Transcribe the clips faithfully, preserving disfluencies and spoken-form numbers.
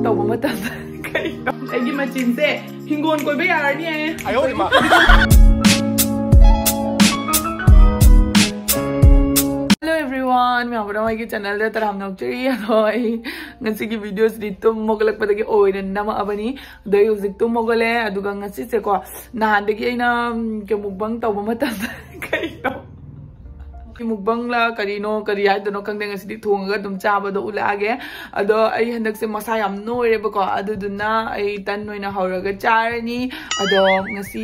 ꯇꯧꯕ ꯃꯇꯝꯗ ꯀꯩꯅꯣ ꯑꯩꯒꯤ ꯃꯆꯤꯟꯁꯦ ꯍꯤꯡꯒꯣꯜ ꯀꯣꯏꯕ ꯌꯥꯔꯅꯤ꯫ Hello everyone, ꯃꯌꯥꯝ ꯄꯨꯝꯅꯃꯛ ꯑꯩꯒꯤ ꯆꯦꯅꯦꯜꯗ ꯇꯔꯥꯝꯅ ꯑꯣꯛꯆꯔꯤ꯫ ꯑꯗꯣ ꯑꯩ ꯉꯁꯤꯒꯤ ꯚꯤꯗꯤꯑꯣꯁꯤꯗꯤ ꯇꯨꯝ ꯍꯧꯒꯠꯂꯛꯄꯗꯒꯤ ꯑꯣꯏꯅ ꯅꯝꯃꯛꯑꯕꯅꯤ꯫ ꯑꯗꯣ ꯑꯩ ꯍꯧꯖꯤꯛ ꯇꯨꯝ ꯍꯧꯒꯠꯂꯦ꯫ ꯑꯗꯨꯒ ꯉꯁꯤꯁꯦꯀꯣ, ꯅꯍꯥꯟꯗꯒꯤ ꯑꯩꯅ ꯎꯝ, ꯀꯩ mukbang ꯇꯧꯕ ꯃꯇꯝꯗ ꯀꯩꯅꯣ mukbangꯂ ꯀꯔꯤꯅꯣ, ꯀꯔꯤ ꯍꯥꯏꯗꯣꯏꯅꯣ ꯈꯪꯗꯦ, ꯉꯁꯤꯗꯤ ꯊꯣꯡꯉꯒ ꯑꯗꯨꯝ ꯆꯥꯕꯗꯣ ꯎꯠꯂꯛꯑꯒꯦ꯫ ꯑꯗꯣ ꯑꯩ ꯍꯟꯗꯛꯁꯦ ꯃꯁꯥ ꯌꯥꯝ ꯅꯣꯏꯔꯦꯕꯀꯣ, ꯑꯗꯨꯗꯨꯅ ꯑꯩ ꯇꯟ ꯑꯣꯏꯅ ꯍꯧꯔꯒ ꯆꯥꯔꯅꯤ꯫ ꯑꯗꯣ ꯉꯁꯤ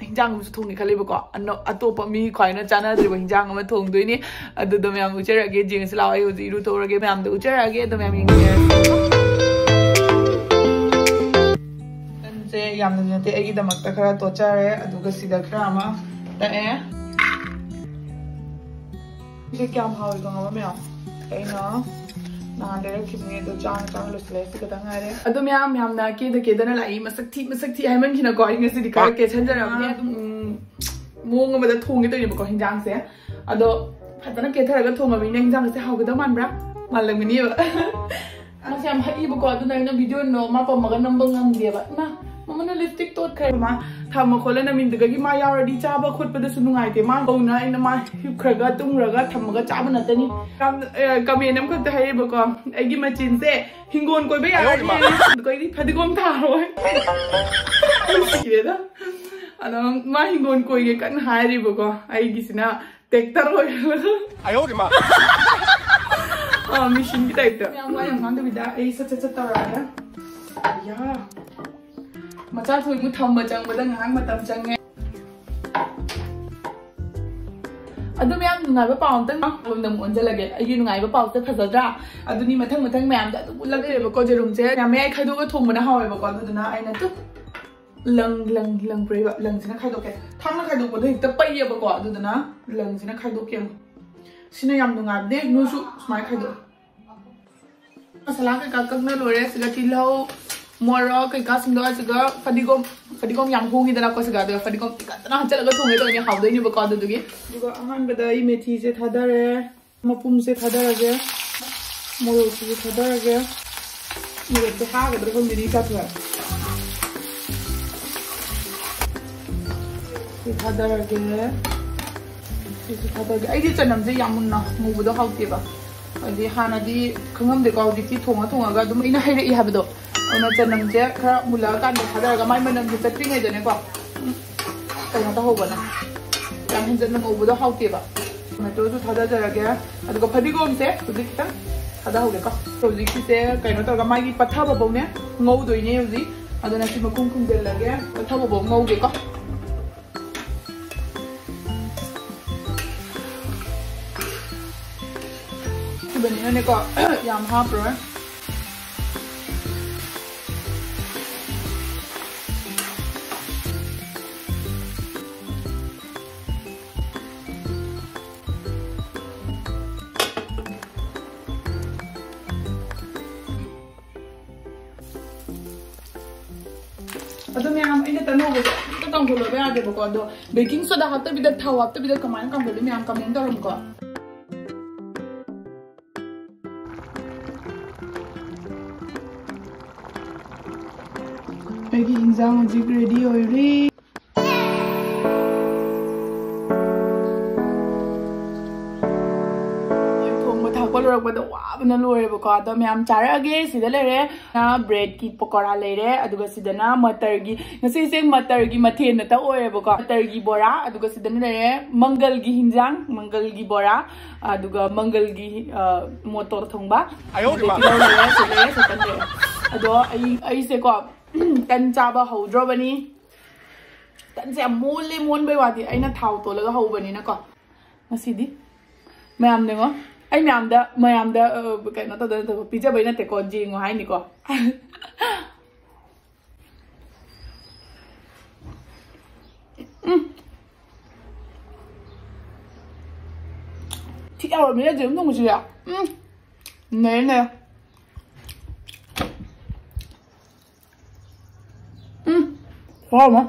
ꯍꯤꯟꯖꯥꯡ ꯑꯃꯁꯨ ꯊꯣꯡꯒꯦ ꯈꯜꯂꯤꯕꯀꯣ, ꯑꯅꯣ-, ꯑꯇꯣꯞꯄ ꯃꯤ ꯈ꯭ꯋꯥꯏꯅ ꯆꯥꯟꯅꯗ꯭ꯔꯤꯕ ꯍꯤꯟꯖꯥꯡ ꯑꯃ ꯊꯣꯡꯗꯣꯏꯅꯤ꯫ ꯑꯗꯨꯗꯣ ꯃꯌꯥꯝ ꯎꯠꯆꯔꯛꯑꯒꯦ꯫ ꯌꯦꯡꯉꯁꯤ ꯂꯥꯛꯑꯣ, ꯑꯩ ꯍꯧꯖꯤꯛ ꯏꯔꯨꯊꯣꯛꯎꯔꯒꯦ, ꯃꯌꯥꯝꯗꯣ ꯎꯠꯆꯔꯛꯑꯒꯦ꯫ ꯑꯗꯣ ꯃꯌꯥꯝ ꯌꯦꯡꯃꯤꯟꯅꯔꯁꯤ꯫ ꯇꯟꯁꯦ ꯌꯥꯝꯅꯗꯤ ꯅꯠꯇꯦ, ꯑꯩꯒꯤꯗꯃꯛꯇ ꯈꯔ ꯇꯣꯠꯆꯔꯦ, ꯑꯗꯨꯒ ꯁꯤꯗ ꯈꯔ ꯑꯃ ꯇꯛꯑꯦ꯫ ꯁꯤ ꯀꯌꯥꯝ ꯍꯥꯎꯏ ꯈꯪꯉꯕ ꯃꯌꯥꯝ? ꯑꯩꯅ ꯅꯍꯥꯟ ꯂꯩꯔꯛꯈꯤꯕꯅꯦ, ꯑꯗꯣ ꯆꯥꯅ ꯆꯥꯅ ꯂꯣꯏꯁꯤꯜꯂꯦ꯫ ꯁꯤ ꯈꯛꯇ ꯉꯥꯏꯔꯦ꯫ ꯑꯗꯣ ꯃꯌꯥꯝ, ꯌꯥꯝꯅ ꯀꯦꯗ ꯀꯦꯗꯅ ꯂꯥꯛꯏ꯫ ꯃꯁꯛ ꯊꯤ, ꯃꯁꯛ ꯊꯤ ꯍꯥꯏꯃꯟꯈꯤꯅꯀꯣ, ꯑꯩ ꯉꯁꯤꯗꯤ ꯈꯔ ꯀꯦꯁꯟꯖꯔꯕꯅꯦ꯫ ꯑꯗꯨꯝ, ꯎꯝ, ꯃꯑꯣꯡ ꯑꯃꯗ ꯊꯣꯡꯒꯦ ꯇꯧꯔꯤꯅꯦꯕꯀꯣ ꯍꯤꯟꯖꯥꯡꯁꯦ꯫ ꯑꯗꯣ ꯐꯖꯅ ꯀꯦꯊꯔꯒ ꯊꯣꯡꯉꯕꯅꯤꯅ ꯍꯤꯟꯖꯥꯡꯁꯦ ꯍꯥꯎꯒꯗꯕ ꯃꯥꯟꯕ꯭ꯔꯥ? ꯃꯥꯜꯂꯝꯒꯅꯤꯕ꯫ ꯃꯥꯁꯦ ꯌꯥꯝ ꯍꯛꯏꯕꯀꯣ, ꯑꯗꯨꯅ ꯑꯩꯅ ꯚꯤꯗꯤꯑꯣ ꯅꯣ ꯃꯥ ꯄꯝꯃꯒ ꯅꯝꯕ ꯉꯝꯗꯦꯕ꯫ ꯏꯃꯥ, ꯃꯃꯥꯅ ꯂꯤꯞꯁꯇꯤꯛ ꯇꯣꯠꯈ꯭ꯔꯦ꯫ ꯃꯥ ꯊꯝꯃ ꯈꯣꯠꯂ ꯅꯝꯃꯤꯟꯗꯨꯗꯒꯤ ꯃꯥ ꯌꯥꯎꯔꯗꯤ ꯆꯥꯕ ꯈꯣꯠꯄꯗꯁꯨ ꯅꯨꯡꯉꯥꯏꯇꯦ꯫ ꯃꯥ ꯀꯧꯅ ꯑꯩꯅ ꯃꯥ ꯍꯤꯞꯈ꯭ꯔꯒ ꯇꯨꯝꯈ꯭ꯔꯒ ꯊꯝꯃꯒ ꯆꯥꯕ ꯅꯠꯇꯅꯤ꯫ ꯌꯥꯝ, ꯑ, ꯀꯃꯦꯟ ꯑꯃꯈꯛꯇ ꯍꯥꯏꯔꯛꯑꯦꯕꯀꯣ, "ꯑꯩꯒꯤ ꯃꯆꯤꯟꯁꯦ ꯍꯤꯡꯒꯣꯜ ꯀꯣꯏꯕ ꯌꯥꯔꯅꯤ꯫ ꯑꯗꯨꯒ ꯑꯩꯗꯤ ꯐꯗꯤꯒꯣꯝ ꯊꯥꯔꯣꯏ꯫" ꯑꯩ ꯁꯤꯔꯦꯗ꯫ ꯑꯗꯣ ꯃꯥ ꯍꯤꯡꯒꯣꯜ ꯀꯣꯏꯒꯦ ꯀꯟꯅ ꯍꯥꯏꯔꯤꯕꯀꯣ, ꯑꯩꯒꯤꯁꯤꯅ ꯇ꯭ꯔꯦꯛꯇꯔ ꯑꯣꯏꯔꯒ꯫ ꯑ, ꯃꯦꯆꯤꯟꯒꯤ ꯇꯥꯏꯞꯇ꯫ ꯌꯥꯝ ꯋꯥ ꯌꯥꯝ ꯉꯥꯡꯗꯕꯤꯗ ꯑꯩ ꯁꯠ ꯁꯠ ꯁꯠ ꯇꯧꯔꯛꯑꯒꯦ꯫ ꯌꯥ꯫ ꯃꯆꯥ ꯊꯣꯏꯕꯨ ꯊꯝꯕ ꯆꯪꯕꯗ ꯉꯥꯏꯍꯥꯛ ꯃꯇꯝ ꯆꯪꯉꯦ꯫ ꯑꯗꯨ ꯃꯌꯥꯝ ꯅꯨꯡꯉꯥꯏꯕ ꯄꯥꯎ ꯑꯝꯇꯪ ꯑꯃꯨꯛ ꯑꯣꯟꯁꯤꯜꯂꯒꯦ꯫ ꯑꯩꯒꯤ ꯅꯨꯡꯉꯥꯏꯕ ꯄꯥꯎꯁꯦ ꯐꯖꯗ꯭ꯔꯥ? ꯑꯗꯨꯅꯤ ꯃꯊꯪ ꯃꯊꯪ ꯃꯌꯥꯝꯗ ꯑꯗꯨꯝ ꯎꯠꯂꯛꯇꯣꯏꯕꯀꯣ꯫ ꯌꯦꯔꯨꯝꯁꯦ ꯌꯥꯝ ꯃꯌꯥꯏ ꯈꯥꯏꯗꯣꯛꯑꯒ ꯊꯣꯡꯕꯅ ꯍꯥꯎꯋꯦꯕꯀꯣ꯫ ꯑꯗꯨꯗꯨꯅ ꯑꯩꯅ ꯇꯨ ꯂꯪ, ꯂꯪ, ꯂꯪ ꯄꯨꯔꯛꯏꯕ꯫ ꯂꯪꯁꯤꯅ ꯈꯥꯏꯗꯣꯛꯀꯦ꯫ ꯊꯥꯡꯅ ꯈꯥꯏꯗꯣꯛꯄꯗꯣ ꯍꯦꯛꯇ ꯄꯩꯌꯦꯕꯀꯣ꯫ ꯑꯗꯨꯗꯨꯅ ꯂꯪꯁꯤꯅ ꯈꯥꯏꯗꯣꯛꯀꯦ꯫ ꯁꯤꯅ ꯌꯥꯝ ꯅꯨꯡꯉꯥꯏꯕꯅꯦ꯫ ꯅꯣꯏꯁꯨ ꯁꯨꯃꯥꯏꯅ ꯈꯥꯏꯗꯣꯛꯑꯣ꯫ ꯃꯁꯥꯂꯥ ꯀꯩꯀꯥ ꯀꯛꯅ ꯂꯣꯏꯔꯦ꯫ ꯁꯤꯗ ꯇꯤꯜꯍꯧ, ꯃꯣꯔꯣꯛ ꯀꯩꯀꯥꯁꯤꯡꯗꯣ, ꯑꯁꯤꯒ ꯐꯗꯤꯒꯣꯝ, ꯐꯗꯤꯒꯣꯝ ꯌꯥꯝ ꯍꯣꯡꯉꯤꯗꯅꯀꯣ ꯁꯤꯒ꯫ ꯑꯗꯨꯒ ꯐꯗꯤꯒꯣꯝ ꯇꯤꯡꯈꯠꯇꯅ ꯍꯥꯞꯆꯤꯜꯂꯒ ꯊꯣꯡꯒꯦ ꯇꯧꯕꯅꯦ, ꯍꯥꯎꯗꯣꯏꯅꯦꯕꯀꯣ꯫ ꯑꯗꯨꯗꯨꯒꯤ꯫ ꯑꯗꯨꯒ ꯑꯍꯥꯟꯕꯗ ꯑꯩ ꯃꯦꯊꯤꯁꯦ ꯊꯥꯗꯔꯦ, ꯃꯄꯨꯝꯁꯦ ꯊꯥꯗꯔꯒꯦ꯫ ꯃꯣꯔꯣꯛꯁꯤꯁꯨ ꯊꯥꯗꯔꯒꯦ꯫ ꯃꯣꯔꯣꯛꯁꯦ ꯍꯥꯒꯗ꯭ꯔꯥ ꯈꯪꯗꯦꯅꯦ, ꯏꯆꯥ ꯊꯣꯏ꯫ ꯁꯤ ꯊꯥꯗꯔꯒꯦ꯫ ꯁꯤꯁꯨ ꯊꯥꯗꯔꯒꯦ꯫ ꯑꯩꯗꯤ ꯆꯅꯝꯁꯦ ꯌꯥꯝ ꯃꯨꯟꯅ ꯉꯧꯕꯗꯣ ꯍꯥꯎꯇꯦꯕ꯫ ꯍꯥꯏꯗꯤ ꯍꯥꯟꯅꯗꯤ ꯈꯪꯉꯝꯗꯦꯀꯣ, ꯍꯧꯖꯤꯛꯇꯤ ꯊꯣꯡꯉ ꯊꯣꯡꯉꯒ ꯑꯗꯨꯝ ꯑꯩꯅ ꯍꯩꯔꯛꯏ ꯍꯥꯏꯕꯗꯣ꯫ ꯑꯗꯨꯅ ꯆꯅꯝꯁꯦ ꯈꯔ ꯃꯨꯜꯂꯛꯑꯀꯥꯟꯗ ꯊꯥꯗꯔꯒ ꯃꯥꯏ ꯃꯅꯝꯁꯦ ꯆꯠꯇ꯭ꯔꯤꯉꯩꯗꯅꯦꯀꯣ꯫ ꯎꯝ꯫ ꯀꯩꯅꯣ ꯇꯧꯍꯧꯕꯅ ꯌꯥꯝ ꯍꯦꯟꯖꯟꯅ ꯉꯧꯕꯗꯣ ꯍꯥꯎꯇꯦꯕ꯫ ꯇꯣꯃꯦꯇꯣꯁꯨ ꯊꯥꯗꯖꯔꯒꯦ꯫ ꯑꯗꯨꯒ ꯐꯗꯤꯒꯣꯝꯁꯦ ꯍꯧꯖꯤꯛ ꯈꯤꯇꯪ ꯊꯥꯗꯍꯧꯒꯦꯀꯣ꯫ ꯍꯧꯖꯤꯛꯀꯤꯁꯦ ꯀꯩꯅꯣ ꯇꯧꯔꯒ ꯃꯥꯒꯤ ꯄꯠꯊꯕꯐꯧꯅꯦ ꯉꯧꯗꯣꯏꯅꯦ ꯍꯧꯖꯤꯛ꯫ ꯑꯗꯨꯅ ꯁꯤ ꯃꯈꯨꯝ ꯈꯨꯝꯖꯤꯜꯂꯒꯦ, ꯄꯠꯊꯕꯐꯧ ꯉꯧꯒꯦꯀꯣ꯫ ꯁꯤꯕꯅꯤꯅꯅꯦꯀꯣ, ꯌꯥꯝ ꯍꯥꯞꯄꯔꯣꯏ꯫ ꯑꯗꯣ ꯃꯌꯥꯝ, ꯑꯩꯅ ꯇꯟ ꯍꯧꯕꯁꯦ ꯑꯝꯇ ꯀꯥꯡꯁꯣꯏ ꯂꯣꯏꯕ ꯌꯥꯗꯦꯕꯀꯣ꯫ ꯑꯗꯣ ꯕꯦꯀꯤꯡ ꯁꯣꯗꯥ ꯍꯥꯞꯇꯕꯤꯗ, ꯊꯥꯎ ꯍꯥꯞꯇꯕꯤꯗ ꯀꯃꯥꯏꯅ ꯀꯥꯡꯁꯣꯏꯗꯣ ꯃꯌꯥꯝ ꯀꯃꯦꯟ ꯇꯧꯔꯝꯃꯨꯀꯣ꯫ ꯑꯩꯒꯤ ꯏꯟꯖꯥꯡ ꯍꯧꯖꯤꯛ ꯔꯦꯗꯤ ꯑꯣꯏꯔꯦ꯫ ꯊꯣꯡꯕ ꯊꯥꯛꯄ ꯂꯣꯏꯔꯛꯄꯗ ꯋꯥꯕꯅ ꯂꯣꯏꯔꯦꯕꯀꯣ꯫ ꯑꯗꯣ ꯃꯌꯥꯝ ꯆꯥꯔꯛꯑꯒꯦ꯫ ꯁꯤꯗ ꯂꯩꯔꯦ꯫ ꯕ꯭ꯔꯦꯗꯀꯤ ꯄꯀꯣꯔꯥ ꯂꯩꯔꯦ, ꯑꯗꯨꯒ ꯁꯤꯗꯅ ꯃꯇꯔꯒꯤ, ꯉꯁꯤꯁꯦ ꯃꯇꯔꯒꯤ ꯃꯊꯦꯜ ꯅꯠꯇ ꯑꯣꯏꯔꯦꯕꯀꯣ꯫ ꯃꯇꯔꯒꯤ ꯕꯣꯔꯥ, ꯑꯗꯨꯒ ꯁꯤꯗꯅ ꯂꯩꯔꯦ ꯃꯪꯒꯜꯒꯤ ꯍꯤꯟꯖꯥꯡ, ꯃꯪꯒꯜꯒꯤ ꯕꯣꯔꯥ, ꯑꯗꯨꯒ ꯃꯪꯒꯜꯒꯤ, ꯑ, ꯃꯣꯇꯣꯔ ꯊꯣꯡꯕ꯫ ꯑꯌꯣ, ꯏꯃꯥ꯫ ꯇꯤꯜꯍꯧ ꯂꯩꯔꯦ, ꯁꯤ ꯂꯩꯔꯦ, ꯁꯤ ꯇꯟ ꯂꯩꯔꯦ꯫ ꯑꯗꯣ ꯑꯩ, ꯑꯩꯁꯦꯀꯣ, ꯇꯟ ꯆꯥꯕ ꯍꯧꯗ꯭ꯔꯣꯕꯅꯤ꯫ ꯇꯟꯁꯦ ꯌꯥꯝ ꯃꯣꯜꯂꯦ, ꯃꯣꯟꯕꯩ ꯋꯥꯗꯤ ꯑꯩꯅ ꯊꯥꯎ ꯇꯣꯜꯂꯒ ꯍꯧꯕꯅꯤꯅꯀꯣ꯫ ꯉꯁꯤꯗꯤ ꯃꯌꯥꯝꯅꯦꯉꯣ, ꯑꯩ ꯃꯌꯥꯝꯗ, ꯃꯌꯥꯝꯗ, ꯑ, ꯀꯩꯅꯣ ꯇꯧꯗꯅ ꯇꯧꯕ ꯄꯤꯖꯕꯩ ꯅꯠꯇꯦꯀꯣ, ꯌꯦꯡꯉꯣ ꯍꯥꯏꯅꯤꯀꯣ꯫ ꯎꯝ꯫ ꯊꯤ ꯌꯥꯎꯔꯕꯅꯤꯅ ꯑꯗꯨꯝ ꯊꯣꯡꯕꯁꯤꯗ꯫ ꯎꯝ꯫ ꯅꯩꯔꯦ, ꯅꯩꯔꯦ꯫ ꯎꯝ꯫ ꯍꯥꯎꯔꯝꯃꯣ꯫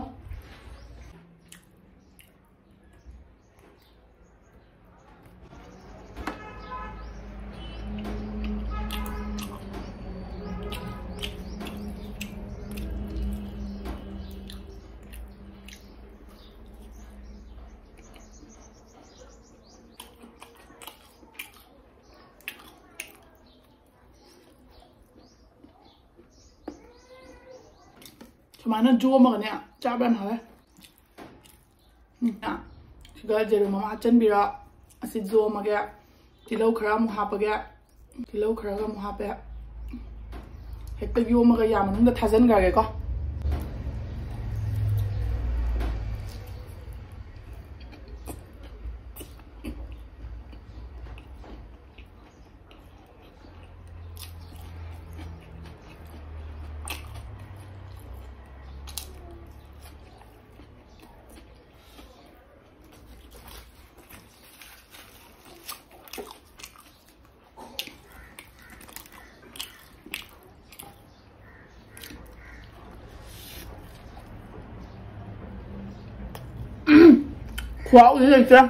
ꯁꯨꯃꯥꯏꯅ ꯖꯣꯝꯃꯒꯅꯦ ꯆꯥꯕ ꯌꯥꯝ ꯍꯥꯎꯋꯦ꯫ ꯎꯝ, ꯁꯤꯗ ꯌꯦꯔꯨꯝ ꯑꯃ ꯍꯥꯞꯆꯤꯟꯕꯤꯔꯣ꯫ ꯑꯁꯤ ꯖꯣꯝꯃꯒꯦ꯫ ꯇꯤꯜꯍꯧ ꯈꯔ ꯑꯃꯨꯛ ꯍꯥꯞꯄꯒꯦ꯫ ꯇꯤꯜꯍꯧ ꯈꯔꯒ ꯑꯃꯨꯛ ꯍꯥꯞꯄꯦ꯫ ꯍꯦꯛꯇ ꯌꯣꯝꯃꯒ ꯌꯥ ꯃꯅꯨꯡꯗ ꯊꯥꯖꯤꯟꯈ꯭ꯔꯒꯦꯀꯣ꯫ ꯈꯨꯍꯥꯎꯗꯤ ꯂꯩꯇ꯭ꯔꯦ꯫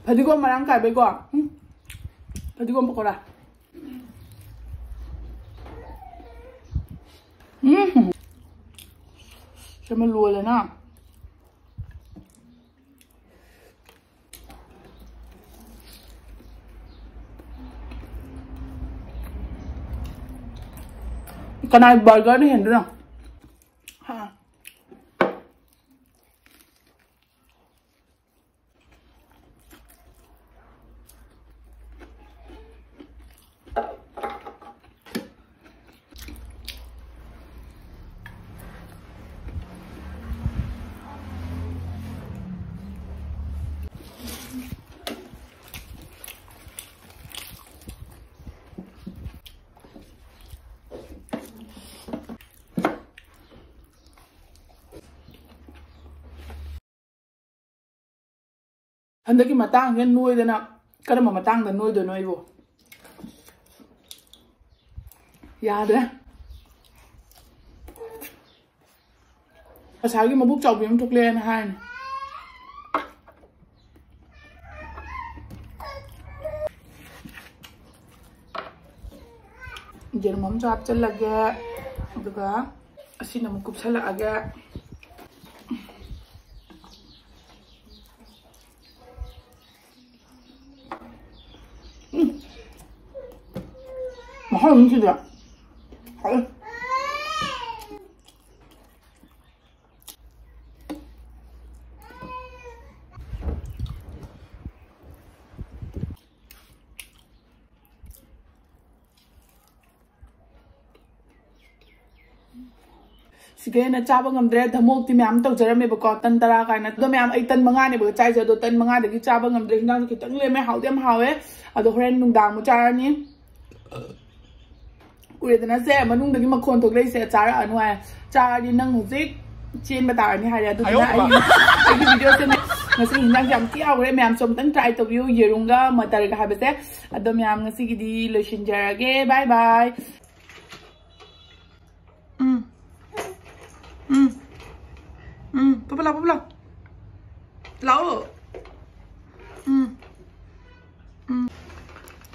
ꯐꯗꯤꯒꯣꯝ ꯃꯔꯥꯡ ꯀꯥꯏꯕꯩꯀꯣ꯫ ꯎꯝ꯫ ꯐꯗꯤꯒꯣꯝ ꯄꯀꯣꯔꯥ꯫ ꯎꯝ꯫ ꯁꯤꯃ ꯂꯣꯏꯔꯦꯅ꯫ ꯀꯅꯥꯏ ꯕꯔꯒꯔꯅ ꯍꯦꯟꯗꯣꯏꯅꯣ? ꯍꯥ꯫ ꯍꯟꯗꯛꯀꯤ ꯃꯇꯥꯡꯁꯦ ꯅꯣꯏꯗꯅ ꯀꯔꯝꯕ ꯃꯇꯥꯡꯗ ꯅꯣꯏꯗꯣꯏꯅꯣ ꯑꯩꯕꯨ? ꯌꯥꯗ꯭ꯔꯦ꯫ ꯉꯁꯥꯏꯒꯤ ꯃꯕꯨꯛ ꯆꯥꯎꯕꯤ ꯑꯃ ꯊꯣꯛꯂꯛꯑꯦꯅ ꯍꯥꯏꯅꯤ꯫ ꯌꯦꯔꯨꯝ ꯑꯃꯁꯨ ꯍꯥꯞꯆꯤꯜꯂꯒꯦ, ꯑꯗꯨꯒ ꯑꯁꯤꯅ ꯑꯃꯨꯛ ꯀꯨꯞꯁꯜꯂꯛꯑꯒꯦ꯫ ꯎꯝ꯫ ꯃꯍꯥꯎ ꯑꯃ ꯁꯤꯗ꯫ ꯍꯥꯎꯋꯦ꯫ ꯁꯤꯗ ꯍꯦꯟꯅ ꯆꯥꯕ ꯉꯝꯗ꯭ꯔꯦ꯫ ꯙꯃꯣꯛꯇꯤ ꯃꯌꯥꯝ ꯇꯧꯖꯔꯝꯃꯦꯕꯀꯣ, ꯇꯟ ꯇꯔꯥ ꯀꯥꯏꯅ꯫ ꯑꯗꯣ ꯃꯌꯥꯝ, ꯑꯩ ꯇꯟ ꯃꯉꯥꯅꯦꯕ ꯆꯥꯏꯁꯦ, ꯑꯗꯣ ꯇꯟ ꯃꯉꯥꯗꯒꯤ ꯆꯥꯕ ꯉꯝꯗ꯭ꯔꯦ꯫ ꯍꯤꯟꯖꯥꯡꯁꯨ ꯈꯤꯇꯪ ꯂꯦꯝꯃꯦ, ꯍꯥꯎꯗꯤ ꯌꯥꯝ ꯍꯥꯎꯋꯦ꯫ ꯑꯗꯣ ꯍꯣꯔꯦꯟ ꯅꯨꯡꯗꯥꯡ ꯑꯃꯨꯛ ꯆꯥꯔꯅꯤ꯫ ꯎꯔꯦꯗꯅ ꯁꯦ, ꯃꯅꯨꯡꯗꯒꯤ ꯃꯈꯣꯟ ꯊꯣꯛꯂꯛꯏꯁꯦ, ꯆꯥꯔꯛꯑꯅꯨ ꯍꯥꯏ꯫ ꯆꯥꯔꯗꯤ ꯅꯪ ꯍꯧꯖꯤꯛ ꯆꯦꯟꯕ ꯇꯥꯔꯅꯤ ꯍꯥꯏꯔꯦ꯫ ꯑꯗꯨꯗꯨꯅ ꯑꯩ, ꯑꯩꯒꯤ ꯚꯤꯗꯤꯑꯣꯁꯦ ꯉꯁꯤ ꯍꯤꯟꯖꯥꯡꯁꯦ ꯌꯥꯝ ꯊꯤ ꯍꯥꯎꯈ꯭ꯔꯦ꯫ ꯃꯌꯥꯝꯁꯨ ꯑꯝꯇꯪ ꯇ꯭ꯔꯥꯏ ꯇꯧꯕꯤꯌꯨ, ꯌꯦꯔꯨꯝꯒ ꯃꯇꯔꯒ ꯍꯥꯏꯕꯁꯦ꯫ ꯑꯗꯣ ꯃꯌꯥꯝ, ꯉꯁꯤꯒꯤꯗꯤ ꯂꯣꯏꯁꯤꯟꯖꯔꯒꯦ꯫ ꯕꯥꯏ ꯕꯥꯏ꯫ ꯎꯝ꯫ ꯎꯝ꯫ ꯎꯝ꯫ ꯄꯄꯥ ꯂꯥꯎ, ꯄꯄꯥ ꯂꯥꯎ꯫ ꯂꯥꯎ꯫ ꯎꯝ꯫ ꯎꯝ꯫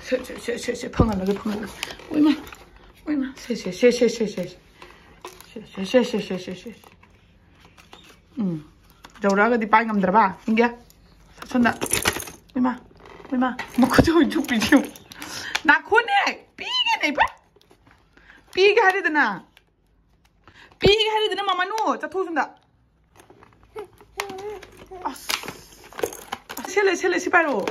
ꯁꯦ, ꯁꯦ, ꯁꯦ, ꯁꯦ, ꯁꯦ, ꯐꯪꯍꯜꯂꯒꯦ, ꯐꯪꯍꯜꯂꯒꯦ꯫ ꯎꯏꯃꯥ꯫ ꯎꯏꯃꯥ꯫ ꯁꯦ, ꯁꯦ, ꯁꯦ꯫ ꯁꯦ, ꯁꯦ, ꯁꯦ, ꯁꯦ, ꯁꯦ꯫ ꯎꯝ꯫ ꯌꯧꯔꯛꯑꯒꯗꯤ ꯄꯥꯏ ꯉꯝꯗ꯭ꯔꯕ? ꯏꯟꯒꯦ꯫ ꯁꯣꯝꯗ꯫ ꯏꯃꯥ꯫ ꯏꯃꯥ꯫ ꯃꯈꯨꯠꯁꯦ ꯍꯨꯏꯊꯨ ꯄꯤꯊꯨ꯫ ꯅꯥꯈꯣꯅꯦ꯫ ꯄꯤꯒꯦꯅꯦ, ꯏꯄꯥ꯫ ꯄꯤꯒꯦ ꯍꯥꯏꯔꯦꯗꯅ꯫ ꯄꯤꯒꯦ ꯍꯥꯏꯔꯦꯗꯅ, ꯃꯃꯥꯅꯨ꯫ ꯆꯠꯊꯣꯛꯎ ꯁꯣꯝꯗ꯫ ꯑꯁ꯫ ꯁꯦ ꯂꯩ, ꯁꯦ ꯂꯩ, ꯁꯤ ꯄꯥꯏꯔꯛꯑꯣ꯫